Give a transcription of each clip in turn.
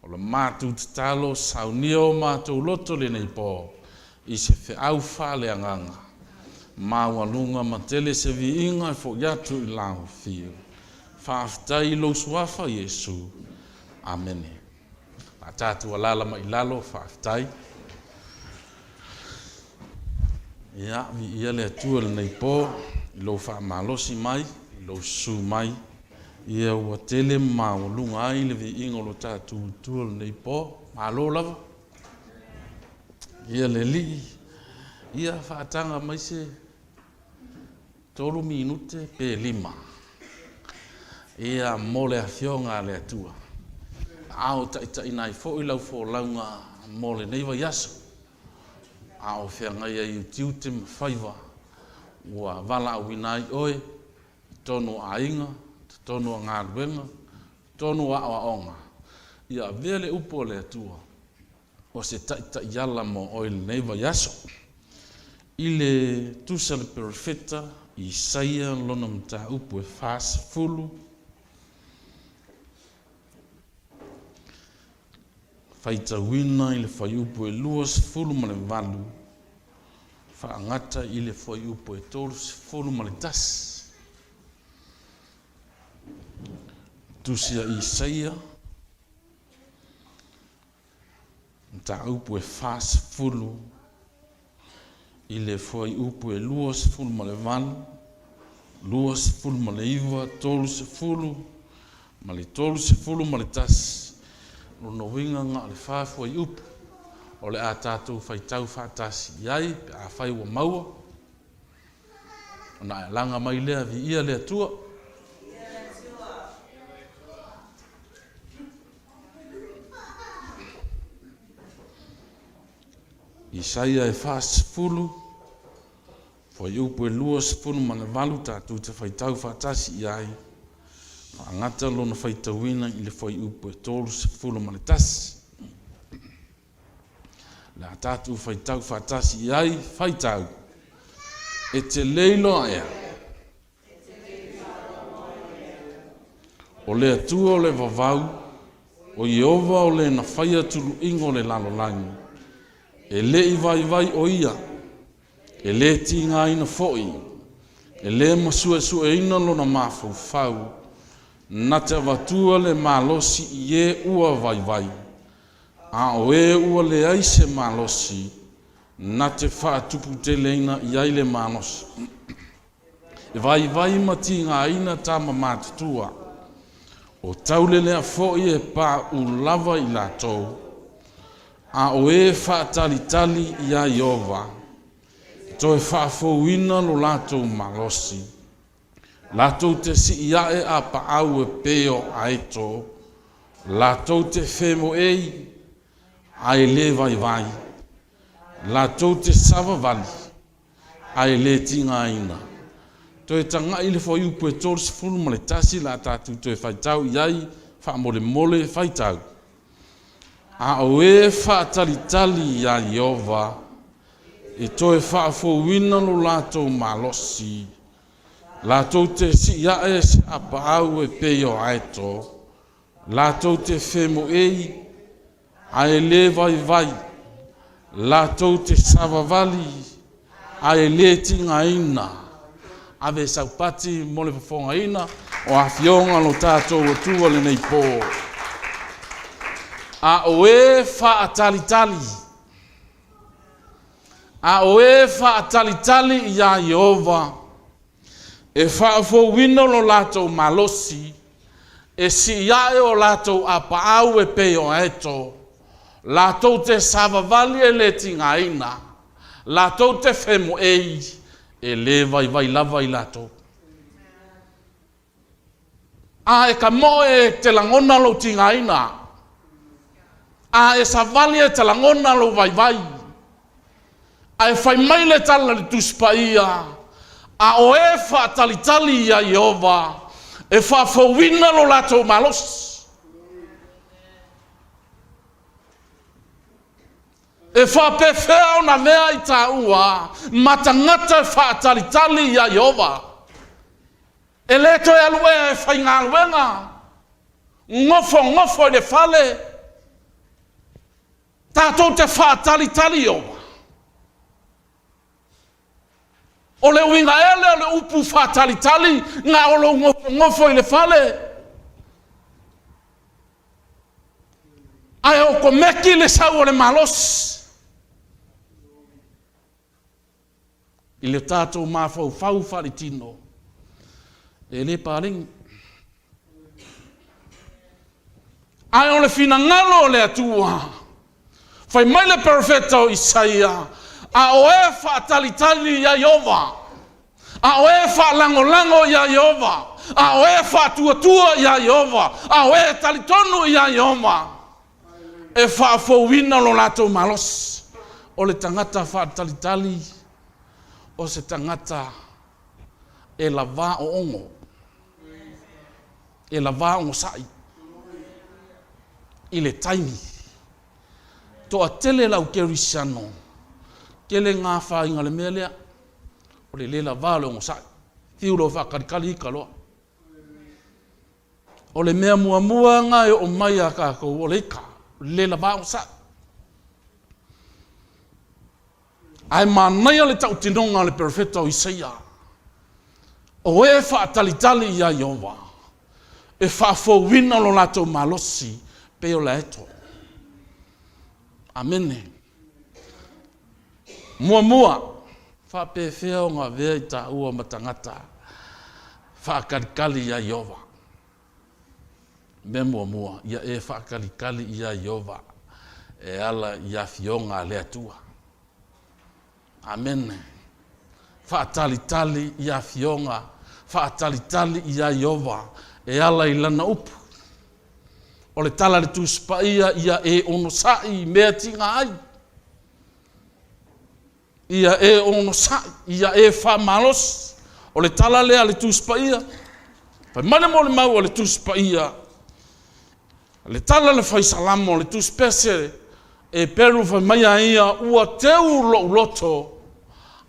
O le matou tatalo, saunia o matou loto lenei po i se feau faaleagaga maualuga ma tele se viiga e fo'i atu i lau Afio. Faafetai i lou Suafa Iesu. Amene. A tatou alaala mai i lalo, faafetai. Ia, viia le Atua i lenei po i lou faamalosi mai, i lou susu mai. Ia ua tele ma maualuga ai le viiga o lo tatou Atua i lenei po. Malo lava. Ia le Alii, ia faataga mai se 3 minute pe 5. Ia mo le afioga a le Atua. A o taitaiina ai foi lau folauga mo lenei vaiaso. A o feagai ai utiuti ma faiva ua valaauina ai oe i totonu o aiga, totonu o galuega, totonu o aoaoga. Ia avea le upu a le Atua o se taitaiala mo oe i lenei vaiaso. I le tusa le perofeta Isaia lona mataupu e 40, faitauina i le fuaiupu e 28, faagata i le fuaiupu e 31. Tusi a Isaia, mataupu e 40 i le fuaiupu e 28, 29, 30 ma le 31. Lona uiga na o le 4 fuaiupu o le a tatou faitau faatasi i ai pe afai ua maua. Ona e alaga mai lea, viia le Atua. Isaia e 40, fuaiupu e 28, tatou te faitau faatasi i ai, faagata lona faitauina i le fuaiupu e 31. Le a tatou faitau faatasi i ai, faitau. E te leiloa ea. O le Atua o le vavau, o Ieova o le na faia tuluiga o le lalolagi, e le i vaivai o ia, e le tigaina foi, e le masuesueina lona mafaufau, na te avatua le malosi i e ua vaivai, a o e ua leai se malosi, na te faatuputeleina i ai le malosi. E vaivai ma tigaina tama matutua, o taulelea foi e paʻu lava i latou, a o e faatalitali iā Ieova, e toe faafouina lo latou malosi, latou te sii ae a paau e pei o aeto, latou te femoei ae le vaivai, latou te savavali ae le tigaina. Toe tagai le fuaiupu e 31 la tatou toe faitau i ai, faamolemole faitau. A o e faatalitali iā Ieova, e toe faafouina lo latou malosi, latou te sii ae se apaau e pei o aeto, latou te femoei ae le vaivai, latou te savavali ae le tigaina. Ave saupati mo le fofogaina o afioga lo tatou Atua lenei po. A o e faatalitali, a o e faatalitali iā Ieova, e faafouina lo latou malosi, e sii ae o latou apaau e pei o aeto, latou te savavali e le tigaina, latou te femoei, e le vaivai lava i latou. A e ka moe e te lagona lou tigaina, a e savali e te lagona lou vaivai, ae fai mai le tala i le Tusi Paia, a o e faatalitali iā Ieova, e faafouina lo latou malosi. E faapefea ona avea i taua ma tagata e faatalitali iā Ieova? E le toe alu ea e faigaluega, nofonofo i le fale. Tatou te faatalitali Ieova. O le uiga ea lea o le upu faatalitali na o lou nofonofo i le fale ae okomeki le sau o le malosi i le tatou mafaufau faaletino e le paleni. Ae o le finagalo o le Atua, fai mai le perofeta o Isaia, a o e faatalitali ia Ieova, a o e faalagolago ia Ieova, a o e faatuatua ia Ieova, a o e talitonu ia Ieova, e faafouina lo latou malosi. O le tagata faatalitali o se tagata e lavā oogo, e lavā onosai i le taimi. Toatele le au kerisiano, tele gā afaina i le mea lea, o le le lavā o le onosai. Fiu loa e faatalitali ita loa. O le mea muamua lena e oo mai ia tatou o le ita, o le le lavā onosai. Ae manaia le tautinoga a le perofeta o Isaia, o e faatalitali ia Ieova, e faafouina lo latou malosi pei o le aeto. Amene. Muamua, faapefea ona avea i taua ma tagata faatalitali ia Ieova? Mea muamua, ia e faatalitali ia Ieova e ala i afioga a le Atua. Amene. Faatalitali i afioga, faatalitali ia Ieova e ala i lana upu. O le tala a le Tusi Paia, ia e onosai i mea tiga ai. Ia e onosai, ia e faamalosi. O le tala lea a le Tusi Paia. Fai mai le molimau a le Tusi Paia, le tala a le Fai Salamo, le Tusi Pese, Eperu fai mai a ia, ua teu lou loto,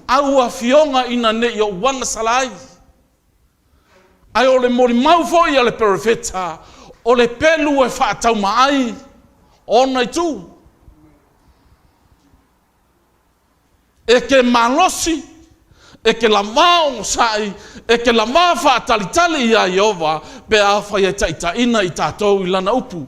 au afioga ina ne i ou agasala ai. Ae o le molimau foi a le perofeta, o le pelu e faatauma ai ona itu. E te malosi, e te lavā onosai, e te lavā faatalitali iā Ieova pe afai e taitaiina i tatou i Lana upu.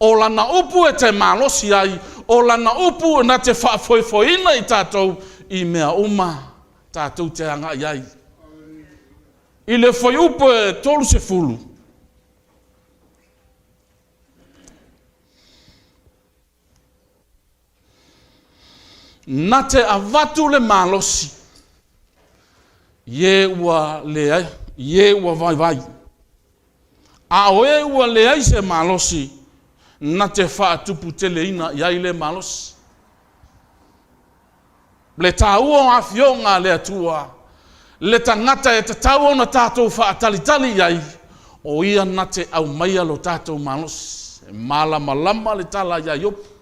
O Lana upu e te malosi ai, o Lana upu na te faafoefoeina i tatou i mea uma tatou te agai ai. I le fuaiupu e 30, Na te avatu le malosi i e ua leai, i e ua vaivai, a o e ua leai se malosi, na te faatuputeleina i ai le malosi. Le taua o afioga a le Atua, le tagata e tatau ona tatou faatalitali i ai, o ia na te aumaia lo tatou malosi. E malamalama le tala ia Iopu.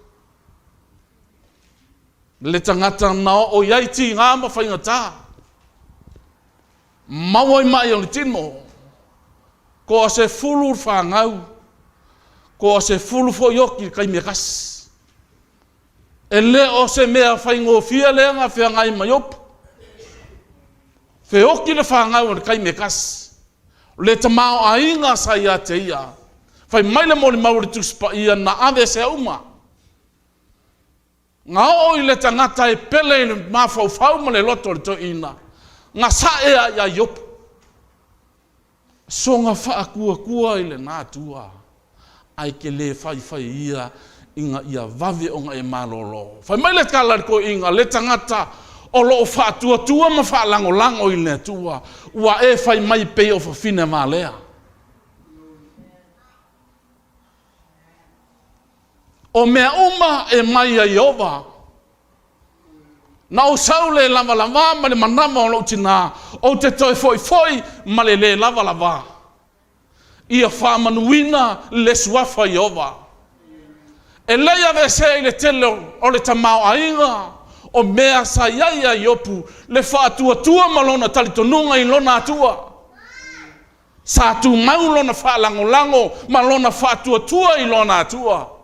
Le tagata na oo i ai tiga ma faigata, maua i mai o le tino, toa sefulu le fanau, toa sefulu foi oti i le taimi e tasi. E le o se mea faigofie lea na feagai ma Iopu. Feoti le fanau o le taimi e tasi. O le tamaoaiga sa ia te ia. Fai mai le molimau o le Tusi Paia na aveesea uma. Na oo i le tagata e pele i le mafaufau ma le loto o le toeaina, na sae a ia Iopu. Soona faatuatua i lena Atua, ae ke le faifai ia ina ia vave ona e malolo. Fai mai le tala a le toeaina, le tagata o lo o faatuatua ma faalagolago i le Atua, ua e fai mai pei o fafine valea. O mea uma e mai ia Ieova. Na ou sau le lavalava ma le manava o lou tinā, ou te toe foifoi ma le lē lavalava. Ia faamanuina le Suafa Ieova. E lei aveesea i le tele o le tamaoaiga o mea sa i ai ia Iopu le faatuatua ma lona talitonuga i lona Atua. Sa tumau lona faalagolago ma lona faatuatua i lona Atua.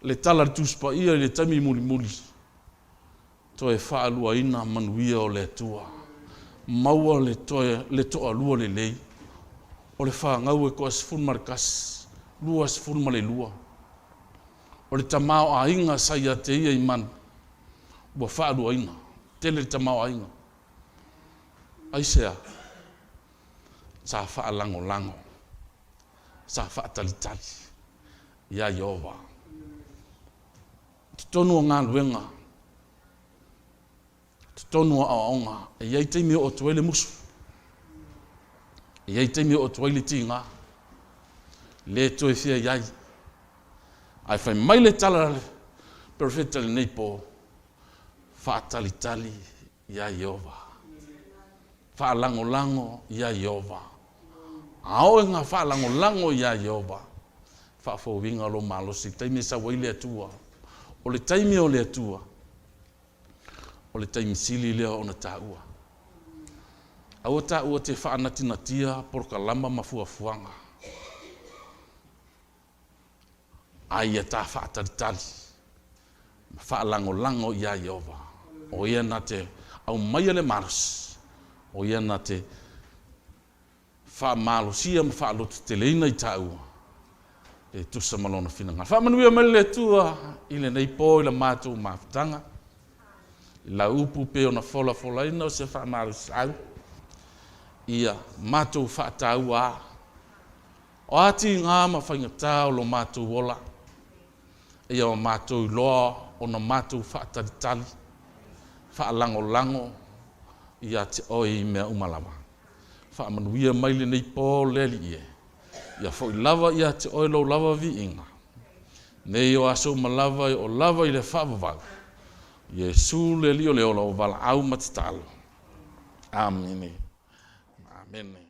Le tala a le Tusi Paia i le taimi mulimuli, Toe faaluaina manuia o le Atua. Maua le toe le toalua lelei o le fanau e toa 11, 22. O le tamaoaiga sa ia te ia i manu, ua faaluaina. Tele le tamaoaiga. Aisea? Sa faalagolago, sa faatalitali iā Ieova. I totonu o galuega, totonu o aoaoga, e i ai taimi e oo atu ai le musu, e i ai taimi e oo atu ai le tiga, le toe fia i ai. Ae fai mai le tala a le perofeta i lenei po, faatalitali iā Ieova. Faalagolago iā Ieova. A oo ina faalagolago iā Ieova, faafouina lou malosi i le taimi e sau ai le Atua. O le taimi o le Atua, o le taimi sili lea ona taua. Aua taua te faanatinatia polokalama ma fuafuaga. A ia ta faatalitali ma faalagolago iā Ieova, o ia na te aumaia le malosi, o ia na te faamalosia ma faalototeleina i tāua e tusa ma Lona finagalo. Faamanuia mai le Atua i lenei po i la matou mafutaga, i lau upu pei ona folafolaina o se faamalosiau, ia matou faataua a. O a tiga ma faigata o lo matou ola, ia o matou iloa ona matou faatalitali, faalagolago ia te Oe i mea uma lava. Faamanuia mai lenei po le Alii e, ia foi lava ia te Oe Lou lava viiga, nei o aso uma lava e oo lava i le faavavau. Iesu le Alii o le ola o valaau ma tatalo. Amene. Amene.